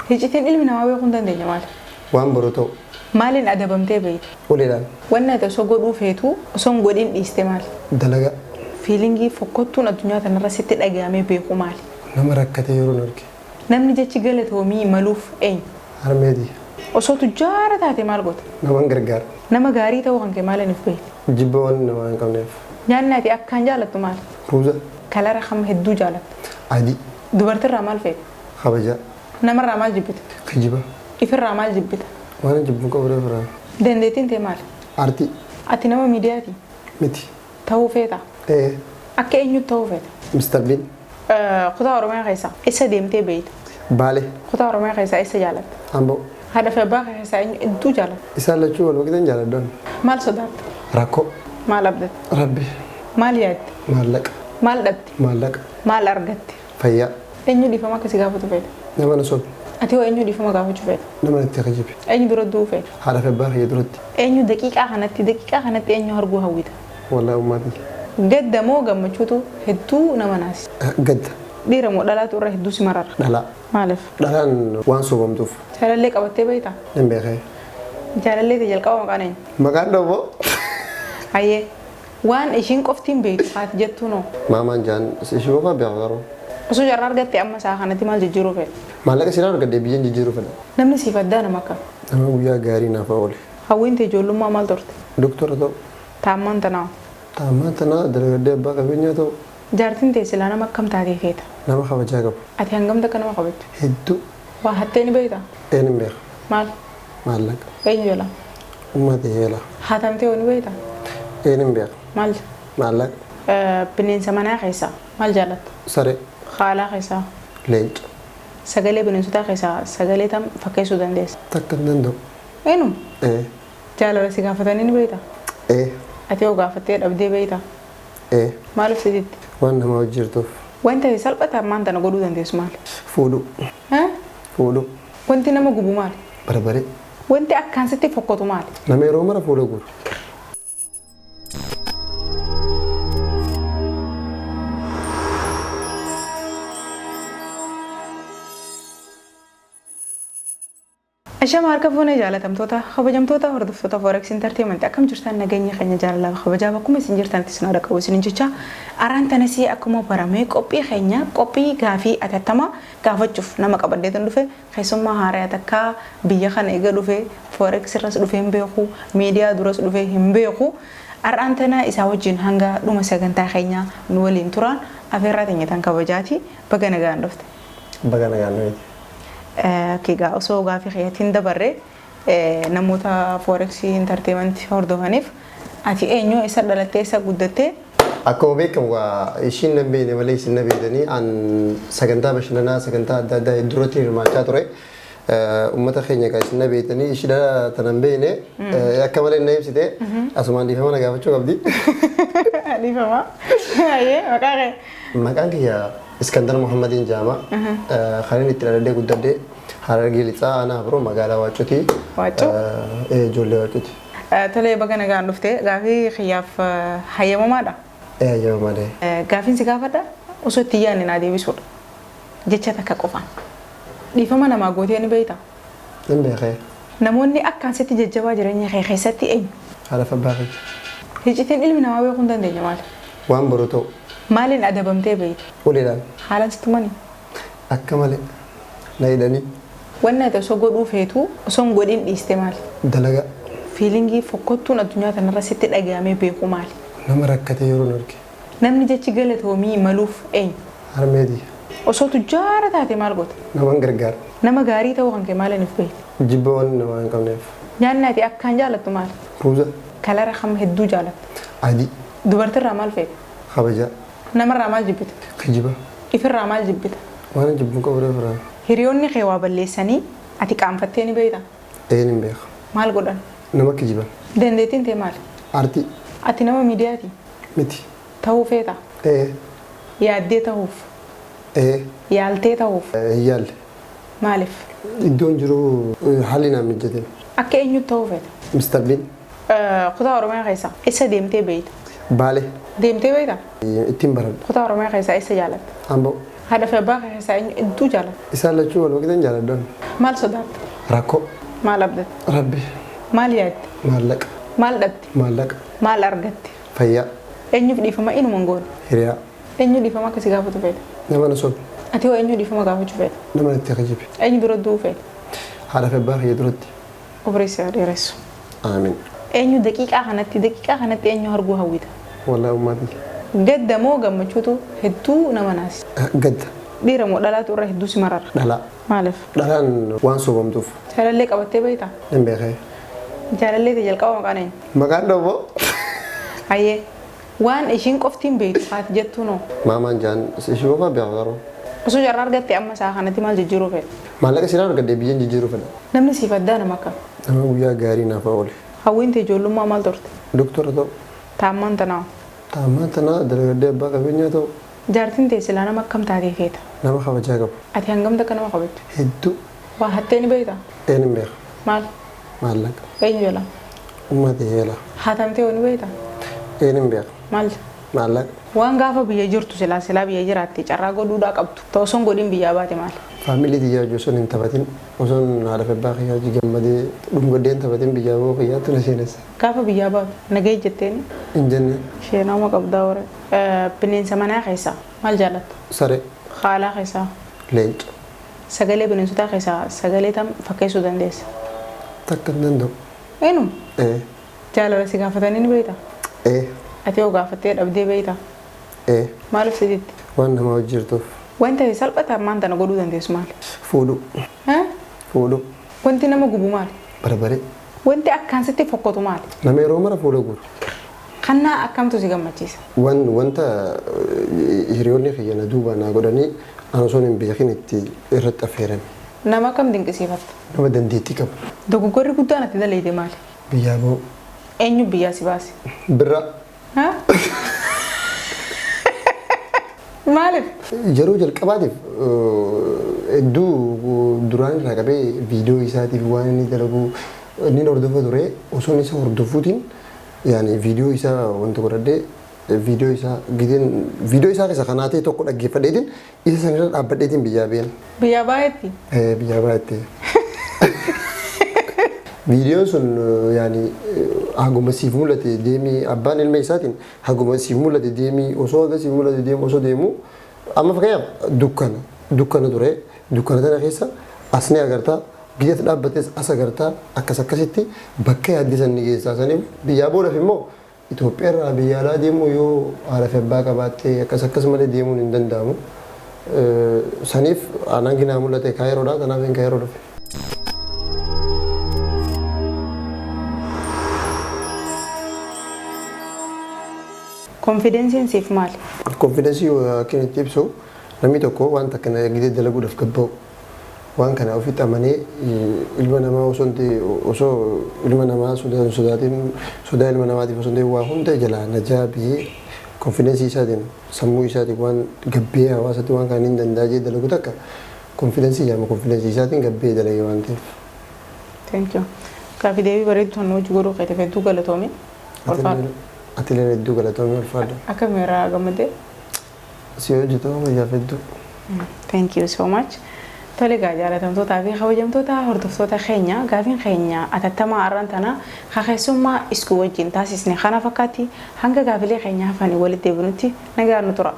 Iccitiin ilmi namaa beekuu hin dandeenye maali? Waan boru ta'u. Maaliin adabamtee beekta? Uleedhaan. Wanni ati osoo godhuu feetu osoo hin godhin dhiiste maali? Dalagaa. Feelingii fokkottuun addunyaa tanarra sitti dhaga'amee beeku maali? Nama rakkate yeroon arge. Namni jechi galatoomii maluuf eenyu? Harmeetii. Osoo tujjaara taate maal goota? Naman gargaara. Nama gaarii ta'uu kan kee maaliin if beekta? Jibba waan namaa hin qabneef. Nyaanni ati akkaan jaalattu maali? Ruuza. Kalara kam hedduu jaalatta? Adii. Dubartirraa maal feeta? Kabajaa. Namarraa maal jibbita? Kijiba. Ifirraa maal jibbita? Waan jibbu qabu irraa. Dandeettiin tee maali? Aartii. Ati nama miidiyaati? Miti. Ta'uu feeta? Ee. Akka eenyutti ta'uu feeta? Mr. Bean. Kutaa Oromiyaa keessaa eessa deemtee beekta? Baalee. Kutaa Oromiyaa keessaa eessa jaalatta? Amboo. Haadha fi abbaa keessaa eenyu hedduu jaalatta? Isaan lachuu wal waqtan jaaladhan. Maal sodaatta? Rakkoo. Maal abdatta? Rabbi. Maal yaadde? Maallaqa. Maal dhabde? Maallaqa. Maal argatte? Fayyaa. Eenyu dhiifama akka si gaafatu feeta? Nama na sobe. Ati hoo eenyu dhiifama gaafachuu feeta? Nama natti kijibe. Eenyu dura du'uu feeta? Haadha fi abbaa kiyya duratti. Eenyu daqiiqaa kanatti eenyu arguu hawwita? Wallaahi ummaatii. Gadda moo gammachuutu hedduu nama naasisa? Gadda. Dhiira moo dhalaatu irra hedduu si marara? Dhalaa. Maaliif? Dhalaan waan sobamtuuf. Jaalallee qabattee beektaa? Hin beekee. Jaalallee ta'e jalqaba maqaan eenyu? Maqaan dhooboo. Hayyee. Waan ishiin qoftiin beektu haati jettuu noo? Maamaan jaan ishii qofaa beeka garuu. Osoo carraa argatte amma isaa kanatti maal jijjiiruu feeta? Maallaqa silaa argadde biyyeen jijjiiruu fedha. Namni siif addaa nama akkam? Nama guyyaa gaarii naaf oole. Hawwiin ta'e ijoollummaa maal turte? Doktora ta'u. Taammaan tanaa? Taammaan tanaa dalagadee abbaa qabeenyaa ta'u. Jaartiin ta'e silaa nama akkam taatee feeta? Nama kabajaa qabu. Ati hangam takka nama kabajja? Hedduu. Waa hattee ni beektaa? Een hin beeka. Maal? Maallaqa. Eenyu jala? Uummata yeela. Hatamtee hoo ni beektaa? Een hin beeka. Maal? Maallaqa. Bineensa manaa keessaa maal jaalatta? Saree. Haalaa keessaa? Leenca. Sagalee bineensotaa keessaa sagalee tam fakkeessuu dandeessa? Takka hin danda'u. Eenyu? Ee. Jaalala si gaafatanii ni beektaa? Ee. Ati hoo gaafattee dhabdee beektaa? Ee. Maaliif si didde? Waan nama hojjetuuf. Wanta ati salphata ammaan tana godhuu dandeessu maali? Fuudhuu. Fuudhuu. Wanti nama gubu maali? Barbaree. Wanti akkaan sitti fokkotu maali? Nama yeroo mara fuula guuru. Ashama harka fuunee jaalatamtoota kabajamtoota hordoftoota Forex Entertainment akkam jirtan nageenya keenya jaalalaaf kabajaa bakkuma isin jirtanitti isin haadha qabu isin jecha araan tanasii akkuma baramee qophii keenya qophii gaafii atattamaa gaafachuuf nama qabadheetan dhufe keessummaa haaraa takkaa biyya kana eega dhufe Forex irras dhufe hin beeku miidiyaa duras dhufe hin beeku araan tana isaa wajjin hanga dhuma sagantaa keenya nu waliin turaan afeerraa teenyatan kabajaati baga nagaan dhufte. Baga nagaan nuti. Egaa osoo gaafii keetiin dabarre namoota Forex Entertainment hordofaniif ati eenyu isa dhalattee isa guddattee? Akkuma beekamu ishiin na beekne malee isin na beektanii an sagantaa bashannanaa sagantaa adda addaa duratti hirmaachaa ture. Uummata keenya egaa isin na beektanii ishii dhala tana hin beekne akka malee na ibsite asumaan dhiifama na gaafachuu qabdi. Dhiifama. Hayyee maqaa kee? Maqaan kiyya Iskandar Muhammadiin jedhama. Kan inni itti dhaladhee guddadhe Harargee Lixaa aanaa Habiroo magaalaa Waaccooti. Waaccoo? Ijoollee Waaccooti. Tolee baga nagaan dhufte gaafii kiyyaaf hayyamamaadha. Hayyamamaadha. Gaafiin si gaafadha osoo itti yaadne naa deebisuudha. Jecha takka qofaan. Dhiifama namaa gootee ni beektaa? Hin beekee. Namoonni akkaan sitti jajjabaa jireenya kee keessatti eenyu? Haadha fi abbaa kiyya. Iccitiin ilmi namaa beekuu hin dandeenye maali? Waan boru ta'u. Maaliin adabamtee beekta? Uleedhaan. Haalaan sitti tumanii? Akka malee. Na hidhanii. Wanni ati osoo godhuu feetu osoo hin godhin dhiiste maali? Dalagaa. Feelingii fokkottuun addunyaa tanarra sitti dhaga'amee beeku maali? Nama rakkate yeroon arge. Namni jechi galatoomii maluuf eenyu? Harmeetii. Osoo tujjaara taate maal goota? Naman gargaara. Nama gaarii ta'uu kan kee maaliin if beekta? Jibba waan namaa hin qabneef. Nyaanni ati akkaan jaalattu maali? Ruuza. Kalara kam hedduu jaalatta? Adii. Dubartirraa maal feeta? Kabajaa. Namarraa maal jibbita? Kijiba. Ifirraa maal jibbita? Waan jibbu qabu irraa. Hiriyoonni kee waa balleessanii ati qaanfattee ni beektaa? Een hin beeka. Maal godhan? Nama kijiban. Dandeettiin tee maali? Aartii. Ati nama miidiyaati? Miti. Ta'uu feeta? Ee. Yaaddee ta'uuf? Ee. Yaaltee ta'uuf? Hin yaalle. Maaliif? Iddoon jiru haalli naan mijatin. Akka eenyutti ta'uu feeta? Mr. Bean. Kutaa Oromiyaa keessaa eessa deemtee beekta? Baalee. Deemtee beektaa? Ittiin baradha. Kutaa Oromiyaa keessaa eessa jaalatta? Amboo. Haadha fi abbaa kee keessaa eenyu hedduu jaalatta? Isaan lachuu wal waqtan jaaladhan. Maal sodaatta? Rakkoo. Maal abdatta? Rabbi. Maal yaadde? Maallaqa. Maal dhabde? Maallaqa. Maal argatte? Fayyaa. Eenyuuf dhiifama inuma hin goone? Hiriyaa. Eenyu dhiifama akka si gaafatu feeta? Nama na sobe. Ati hoo eenyu dhiifama gaafachuu feeta? Nama natti kijibe. Eenyu dura du'uu feeta? Haadha fi abbaa kiyya duratti. Umrii si haa dheeressu. Amiin. Eenyu daqiiqaa kanatti eenyu arguu hawwita? Wallaahi ummaatii. Gadda moo gammachuutu hedduu nama naasisa? Gadda. Dhiira moo dhalaatu irra hedduu si marara? Dhalaa. Maaliif? Dhalaan waan soobamtuuf. Jaalallee qabattee beektaa? Nan beekee. Jaalallee ta'e jalqaba maqaan eenyu? Maqaan dhooboo. Hayyee. Waan ishiin qoftiin beektu haati jettuu noo? Maamaan jaan ishii qofaa beeka garuu. Osoo carraa argatte amma isaa kanatti maal jijjiiruu feeta? Maallaqa silaa argadhe biyyeen jijjiiruu fedha. Namni siif addaa nama akkam? Nama guyyaa gaarii naaf oole. Hawwiin ta'e ijoollummaa maal turte? Doktora ta'u. Taammaan tanaa. Taammaan tanaa dalagadee abbaa qabeenyaa ta'u. Jaartiin ta'e silaa nama akkam taatee feeta? Nama kabajaa qabu. Ati hangam takka nama kabajja? Hedduu. Waa hattee ni beektaa? Een hin beeka. Maal? Maallaqa. Eenyu jala? Uummata heela. Hatamtee hoo ni beektaa? Een hin beeka. Maal? Maallaqa. Waan gaafa biyya jirtu silaa biyya jiraatte carraa godhuudhaa qabdu. Ta'u osoo hin godhin biyyaa baate maal? Faamilii xiyyaa hojii osoo hin taphatin, osoo haadha fi abbaa kiyyaa hojii gammadee dhungadhee hin taphatin biyyaa ba'uu kiyyaatti na seenessa. Gaafa biyyaa baatu nagee jetteeni? Hin jenne. Isheen nama qabdaa warra. Bineensa manaa keessaa maal jaallatta? Saree. Haalaa keessaa? Leenca. Sagalee bineensotaa keessaa sagalee tam fakkeessuu dandeessa? Takka hin danda'u. Eenyu? Ee. Jaalala si gaafatanii ni beektaa? Ee. Ati yoo gaafattee dhabdee beektaa? Ee. Maaliif siditti? Waan nama hojjetuuf. Wanta salphata ammaan tana godhuu dandeessu maali? Fuudhu. Fuudhu. Wanti nama gubu maali? Barbaree. Wanti akkaan sitti fokkotu maali? Nama yeroo mara fuula guuru. Kannaa akkamtu si gammachiisa? Wanta hiriyoonni kiyya na duuba naa godhanii an osoo hin beekin itti irratti affeerame. Nama akkam dinqisiifatta? Nama dandeettii qabu. Dogoggorri guddaan ati daleete maali? Biyyaa ba'u. Eenyu biyyaa si baase? Birra. Maaliif? Yeroo jalqabaatiif hedduu duraan irraa qabee viidiyoo isaatiif waan inni dalagu inni hordofa ture. Osoo isa hordofuutiin yaani viidiyoo isaa wanta godhadhee viidiyoo isaa gideen viidiyoo isaa keessa kanaa ta'e tokko dhaggeeffadheetiin isa sanirra dhaabbadheetiin biyyaa ba'een. Biyyaa baay'eetti? Biyyaa baay'eetti. Viidiyoon sun yaani haguma siif mul'ate deemii, abbaan ilma isaatiin haguma siif mul'ate deemii, osoo haga siif mul'ate deemu osoo deemu, amma fakkeenyaaf dukkana ture, dukkana tana keessa as ni agartaa, biyya dhaabbates as agartaa, akkas akkasitti bakka yaadde san ni geessaa. Saniif biyyaa boodaaf immoo Itoophiyaa irraa biyya alaa deemuu yoo haadha fi abbaa qabaattee akkas akkas malee deemuun hin danda'amu. Saniif anaan ginaa mul'ate Kaayiroodha, kanaaf hin Kaayiroo dhufe. Confidenceiin siif maali? Confidence akka inni itti ibsu, namni tokko wanta kana gidee dalaguudhaaf gabba'u waan kana ofitti amanee ilma namaa osoo hin ta'e, osoo ilma namaa hin sodaatin, sodaa ilma namaatiif osoo hin ta'e, waa hunda jalaa najaa biyee confidence isaatiin, sammuu isaatiin waan gabbee hawaasatti waan kana hin danda'a jee dalagu takka confidence jedhama. Confidence isaatiin gabbee dalage waan ta'eef. Thank you. Gaaffii deebii bareedu tan hojii godhuu keetiif hedduu galatoomi. Ulfaadhu. Atileen hedduu galatoomii, ulfaadhu. Akka miiraa gammadee. Si hojjetu wayyaaf hedduu. Thank you so much. Tole egaa, jaalatamtootaa fi kabajamtoota hordoftoota keenya, gaafiin keenya atattamaa har'aan tana kakeessummaa iskuu wajjin taasisne kana fakkaatti. Hanga gaafilee keenya hafanii walitti deebinutti nagaan nu tura.